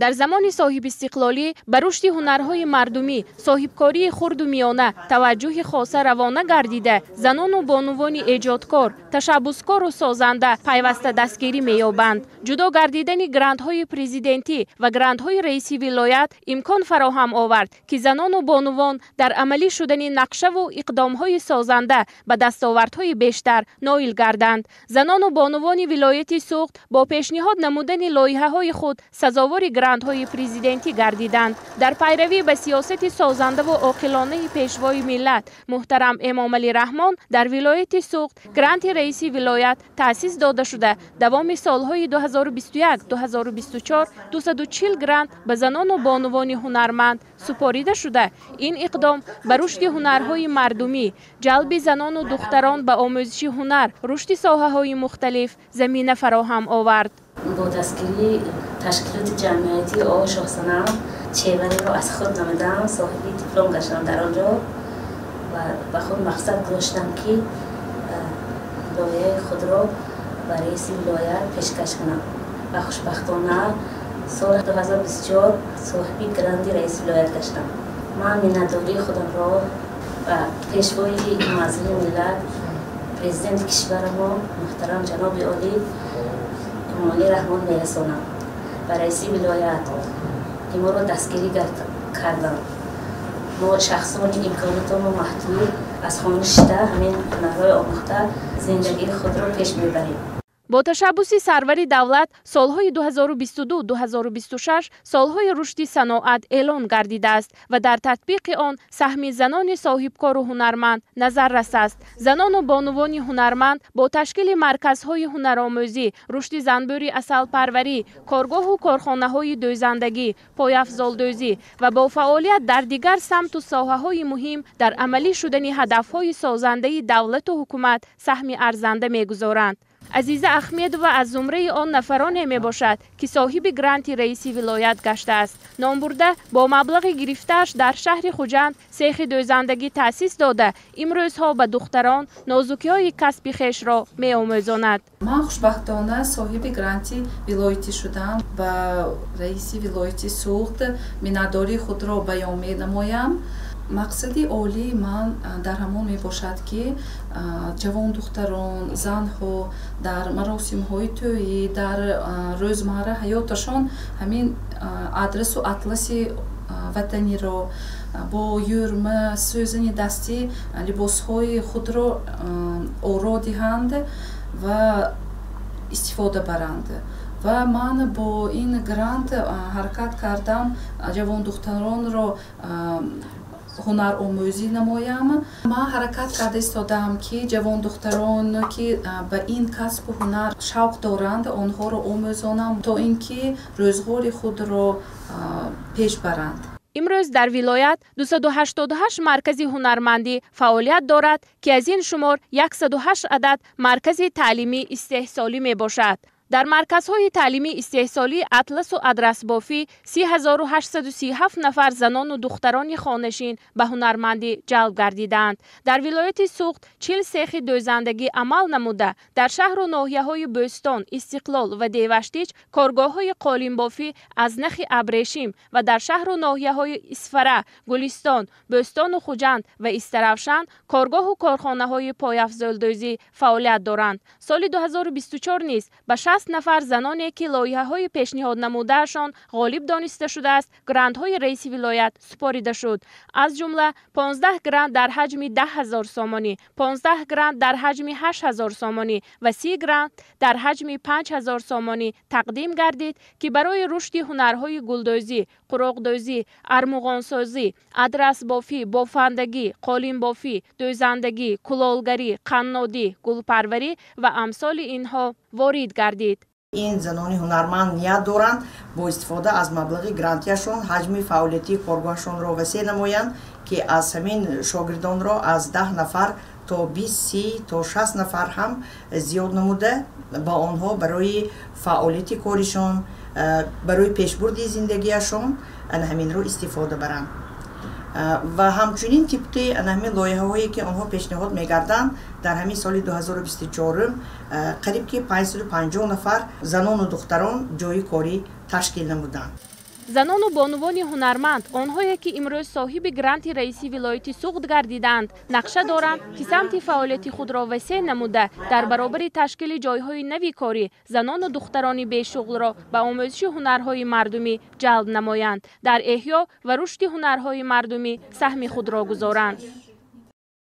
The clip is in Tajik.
Дар замони соҳибистиқлолӣ ба рушди ҳунарҳои мардумӣ, соҳибкории хурду миёна таваҷҷӯҳи хоса равона гардида, занону бонувони эҷодкор, ташаббускору созанда пайваста дастгирӣ меёбанд. Ҷудо гардидани грантҳои президентӣ ва грантҳои раиси вилоят имкон фароҳам овард, ки занону бонувон дар амалӣ шудани нақшаву иқдомҳои созанда ба дастовардҳои бештар ноил гарданд. Занону бонувони вилояти Суғд бо пешниҳод намудани лоиҳаҳои худ сазовори грантҳои президентӣ гардиданд. Дар пайравӣ ба сиёсати созандаву оқилонаи пешвои миллат муҳтарам Эмомалӣ Раҳмон дар вилояти Суғд гранти раиси вилоят таъсис дода шуда, давоми солҳои 2021-2024 240 грант ба занону бонувони ҳунарманд супорида шуда, ин иқдом ба рушди ҳунарҳои мардумӣ, ҷалби занону духтарон ба омӯзиши ҳунар, рушди соҳаҳои мухталиф замина фароҳам овард. Бо дастгирии ташкилоти ҷамъиятии О Шоҳсанам чевареро аз худ намудам, соҳиби диплом гаштам дар он ҷо ва ба худ мақсад гузоштам, ки лоиҳаи худро ба раиси вилоят пешкаш кунам ва хушбахтона соли 2024 соҳиби гранти раиси вилоят гаштам. Ман миннатдории худамро ба пешвои муаззами миллат, президенти кишварамон муҳтарам ҷаноби олӣ Эмомалӣ Раҳмон мерасонам, ба раиси вилоят, ки моро дастгирӣ карданд. Мо шахсони имконотомо маҳдуд аз хона шида ҳамин ҳунарҳои омӯхта зиндагии худро пеш мебарем. Бо ташаббуси сарвари давлат солҳои 2022-2026 солҳои рушди саноат эълон гардидааст ва дар татбиқи он саҳми занони соҳибкору ҳунарманд назаррас аст. Занону бонувони ҳунарманд бо ташкили марказҳои ҳунаромӯзӣ, рушди занбӯри асалпарварӣ, коргоҳу корхонаҳои дӯзандагӣ, пойафзолдӯзӣ ва бо фаъолият дар дигар самту соҳаҳои муҳим дар амалӣ шудани ҳадафҳои созандаи давлату ҳукумат саҳми арзанда мегузоранд. Азиза Ахмедова аз зумраи он нафароне мебошад, ки соҳиби гранти раиси вилоят гаштааст. Номбурда бо маблағи гирифтааш дар шаҳри Хуҷанд сехи дӯзандагӣ таъсис дода, имрӯзҳо ба духтарон нозукиҳои касби хешро меомӯзонад. Ман хушбахтона соҳиби гранти вилоятӣ шудам. Ба раиси вилояти Суғд миннатдории худро баён менамоям. Мақсади олии ман дар ҳамон мебошад, ки ҷавондухтарон, занҳо дар маросимҳои тӯйӣ, дар рӯзмарра ҳаёташон ҳамин адрасу атласи ватаниро бо юрма, сӯзани дастӣ либосҳои худро оро диҳанд ва истифода баранд. Ва ман бо ин грант ҳаракат кардам ҷавондухтаронро ҳунаромӯзӣ намоям. Ман ҳаракат карда истодаам, ки ҷавондухтарон, ки ба ин касбу ҳунар шавқ доранд, онҳоро омӯзонам, то ин ки рӯзғори худро пеш баранд. Имрӯз дар вилоят 288 маркази ҳунармандӣ фаъолият дорад, ки аз ин шумор 108 адад маркази таълимии истеҳсолӣ мебошад. Дар марказҳои таълимии истеҳсолии атласу адрасбофӣ 30 837 нафар занону духтарони хонашин ба ҳунармандӣ ҷалб гардидаанд. Дар вилояти Суғд 40 сехи дӯзандагӣ амал намуда, дар шаҳру ноҳияҳои Бӯстон, Истиқлол ва Деваштич коргоҳҳои қолинбофӣ аз нахи абрешим ва дар шаҳру ноҳияҳои Исфара, Гулистон, Бӯстону Хуҷанд ва Истаравшан коргоҳу корхонаҳои пойафзолдӯзӣ фаъолият доранд. Соли 2024 низ ба 60 нафар заноне, ки лоиҳаҳои пешниҳоднамудаашон ғолиб дониста шудааст, грантҳои раиси вилоят супорида шуд. Аз ҷумла 15 грант дар ҳаҷми 10 000 сомонӣ, 15 грант дар ҳаҷми 8000 сомонӣ ва 30 грант дар ҳаҷми 5000 сомонӣ тақдим гардид, ки барои рушди ҳунарҳои гулдӯзӣ, қуроқдӯзӣ, армуғонсозӣ, адрасбофӣ, бофандагӣ, қолинбофӣ, дӯзандагӣ, кулолгарӣ, қаннодӣ, гулпарварӣ ва амсоли инҳо ворид гардид. Ин занони ҳунарманд ният доранд бо истифода аз маблағи грантияшон ҳаҷми фаъолияти коргоҳашонро васеъ намоянд, ки аз ҳамин шогирдонро аз 10 нафар то 20, 30 то 60 нафар ҳам зиёд намуда, ба онҳо барои фаъолияти коришон, барои пешбурди зиндагиашон ана ҳаминро истифода баранд. Ва ҳамчунин тибқи ана ҳамин лоиҳаҳое, ки онҳо пешниҳод мегарданд, дар ҳамин соли 2024 қариб ки 550 нафар занону духтарон ҷойи корӣ ташкил намуданд. Занону бонувони ҳунарманд, онҳое ки имрӯз соҳиби гранти раиси вилояти Суғд гардиданд, нақша доранд, ки самти фаъолияти худро васеъ намуда, дар баробари ташкили ҷойҳои нави корӣ занону духтарони бешуғлро ба омӯзиши ҳунарҳои мардумӣ ҷалб намоянд, дар эҳё ва рушди ҳунарҳои мардумӣ саҳми худро гузоранд.